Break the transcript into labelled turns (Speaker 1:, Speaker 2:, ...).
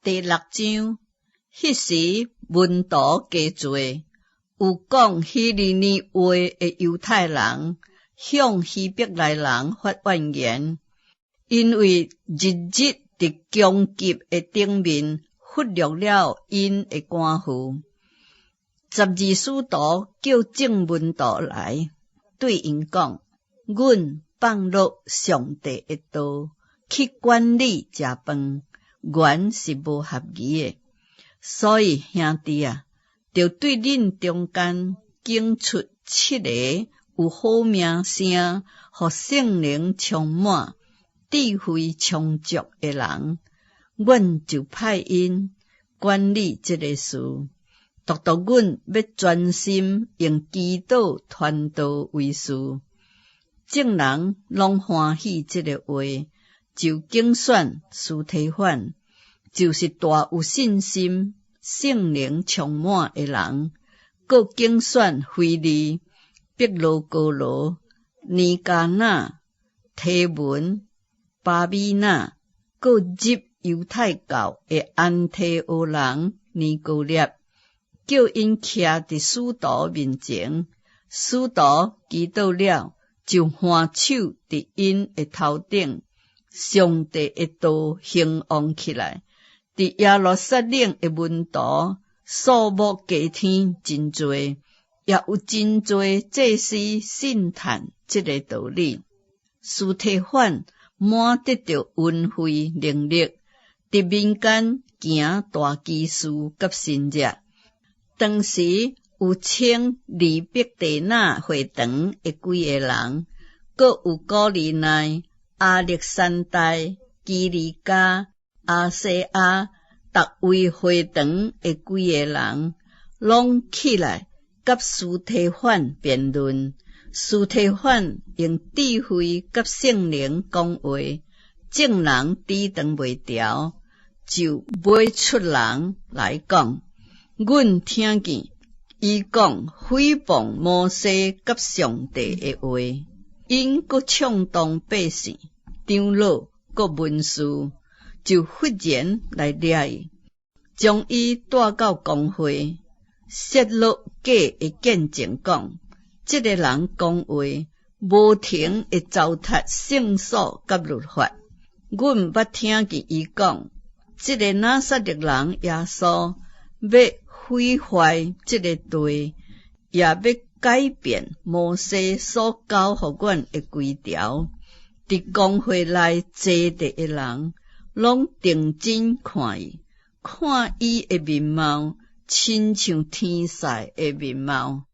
Speaker 1: 第六章，彼時門徒加濟，有講希利尼話的猶太人向希伯來人發怨言，因為日日佇攻擊的頂面忽略了𪜶的寡婦。十二使徒叫眾門徒來，對𪜶講：阮放落上帝的道，去管理食飯，原是無合宜的。所以兄弟啊，著對恁中間揀出七个有好名聲，予聖靈充滿、智慧充足的人，阮就派𪜶管理這个事。獨獨阮欲專心用祈禱傳道為事。眾人攏歡喜這个話，就揀選司提反，就是大有信心、聖靈充滿的人，閣揀選腓利、彼羅哥羅、尼迦拿、提門、巴米納，閣入猶太教的安提阿人尼哥列，叫𪜶徛佇使徒面前。使徒祈禱了，就按手佇𪜶的頭頂，上帝的道興旺起來。佇耶路撒冷的門徒數目加添真濟，也有真濟祭司信嘆這个道理。司提反滿得著恩惠能力，佇民間行大奇事佮神跡。當時有稱利百地納會堂的幾个人，閣有古利奈、亞歷山大、基利家、亞細亞，逐位會堂的幾个人，攏起來佮司提反辯論。司提反用智慧佮聖靈講話，眾人抵擋袂牢，就尾出人來講：阮聽見伊講毀謗摩西佮上帝的話，𪜶閣暢動百姓、長老佮文士，就忽然來掠伊，將伊帶到公會，設立假的見證講：這个人講話無停會糟蹋聖所佮律法。阮捌聽見伊講，這个拿撒勒人耶穌欲毀壞這个地，也欲改變摩西所交予阮的規條。佇公會內坐著的人，攏定睛看伊，看伊的面貌，親像天使的面貌。